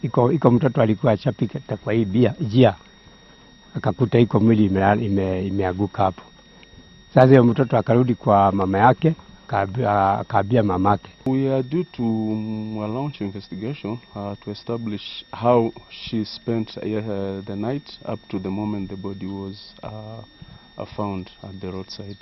Iko mtoto alikuwa ashapita kwa hii njia, akakuta iko mwili imeanguka hapo. Sasa hiyo mtoto akarudi kwa mama yake, akaambia mamake. We are due to launch investigation to establish how she spent the night up to the moment the body was found at the roadside.